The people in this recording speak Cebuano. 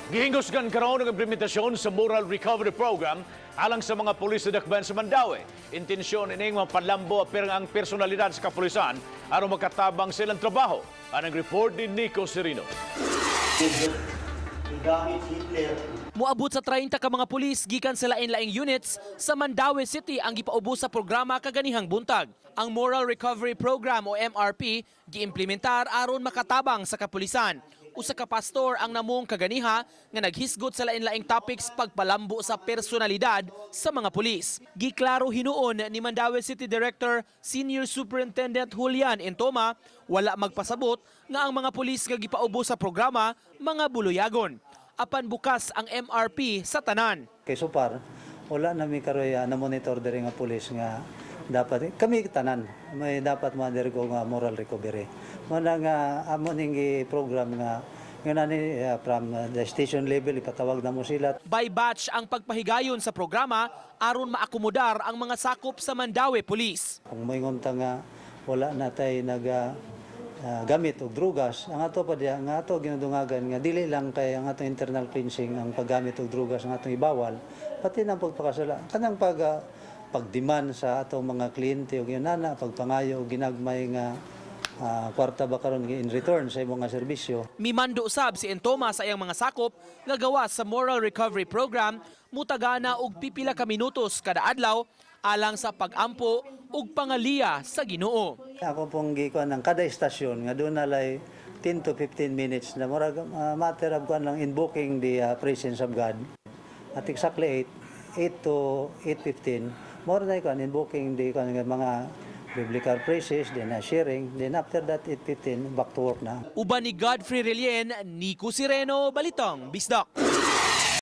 Gihingusgan karon ang implementasyon sa Moral Recovery Program alang sa mga pulis sa dakbayan sa Mandaue. Intensyon ining mapalambo ang personalidad sa kapulisan aron makatabang sa ilang trabaho. Anang report ni Nico Serino. Gamit Hitler. Moabot sa 30 ka mga pulis gikan sa lain-laing units sa Mandaue City ang gipaubos sa programa kaganihang buntag. Ang Moral Recovery Program o MRP giimplementar aron makatabang sa kapulisan. Usa ka pastor ang namong kaganiha nga naghisgot sa lain-laing topics pagpalambo sa personalidad sa mga pulis. Giklaro hinuon ni Mandaue City Director Senior Superintendent Julian Entoma, wala magpasabot nga ang mga pulis nga gipaubos sa programa mga buluyagon. Apan bukas ang MRP sa tanan. Kay so far, wala na mi karoy na monitor diri nga pulis nga dapat kami tanan may dapat ma-undergo nga moral recovery. Mo na nga amo ning program nga nga nani from the station level ipatawag na mo sila. By batch ang pagpahigayon sa programa aron maakomodar ang mga sakop sa Mandaue Police. Kung moingon ta nga wala na tay naga gamit og drugas, ang ato pa diya nga ato ginadungagan nga dili lang kay ang atong internal cleansing ang paggamit og drugas ang atong ibawal, pati nang pagpakasala kanang pagdemand sa atong mga kliyente og nana pagpangayo og ginagmay nga kwarta ba karon in return sa imong nga serbisyo. Mimando sab si Entoma sa iyang mga sakop nga gawas sa Moral Recovery Program, mutagana og pipila ka minutos kada adlaw alang sa pagampo ug pangaliya sa Ginoo. Ako pong gikuan ng kada istasyon nga doon nalay 10 to 15 minutes na murag matter of kuan lang, invoking the presence of God. At exactly 8 to 8:15 more na kuan invoking the kuan nga mga biblical phrases, then sharing, then after that, 8:15, back to work na. Uban ni Godfrey Relien, Nico Sireno, Balitang Bisdak.